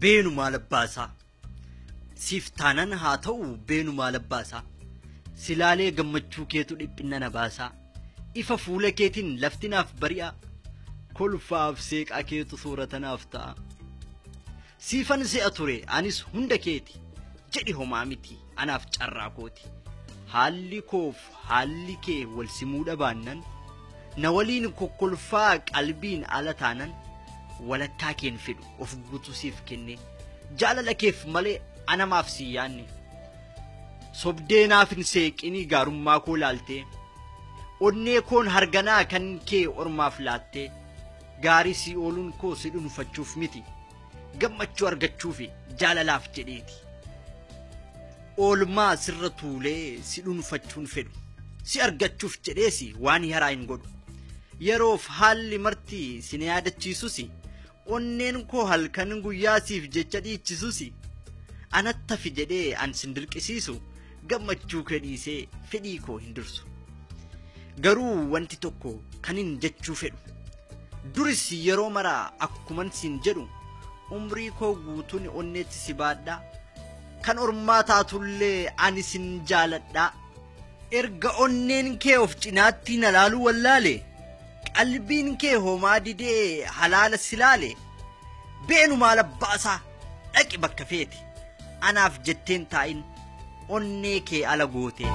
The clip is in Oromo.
Beenu maal abbaasaa? Siif taanan haa ta'u beenu maal abbaasaa? Silaalee gammachuu keetu dhiphina na baasaa. Ifa fuula keetiin lafti naaf bari'a. Kolfaaf seeqaa keetu soorata naaf ta'a. Siifan se'a ture anis hunda keeti. Jedhi homaa miti anaaf carraa kooti. Haalli koof haalli kee wal simuu dhabaannan na waliin kokkolfaa qalbiin ala taanan walakkaa keen fedhu of guutuu siif kenne jaalala keef malee anamaaf si yaanne. Sobdee naaf hin seeqinii gaarummaa koo laaltee onnee koon harganaa kan kee ormaaf laattee gaarii si ooluun koo si dhuunfachuuf miti gammachuu argachuufi jaalalaaf jedheeti. Oolmaa sirra tuulee si dhuunfachuun fedhu si argachuuf jedheesi waan haraa hin godhu. Yeroof haalli marti si na yaadachiisus onneen koo halkan guyyaa siif jecha dhiichisus anattafi jedhee an sin dirqisiisu gammachuu kee dhiisee fedhii koo hin dursu. Garuu wanti tokko kan hin jechuu fedhu duris yeroo maraa akkuman siin jedhu umrii koo guutuun onneetti si baadhaa kan ormaa taatullee ani sin jaaladhaa. Erga onneen kee of cinaatti na laaluu wallaale qalbiin kee homaa didee halaala si laale beenu maal abbaasaa dhaqi bakka feete anaaf jetteen taa'in onnee kee ala goote.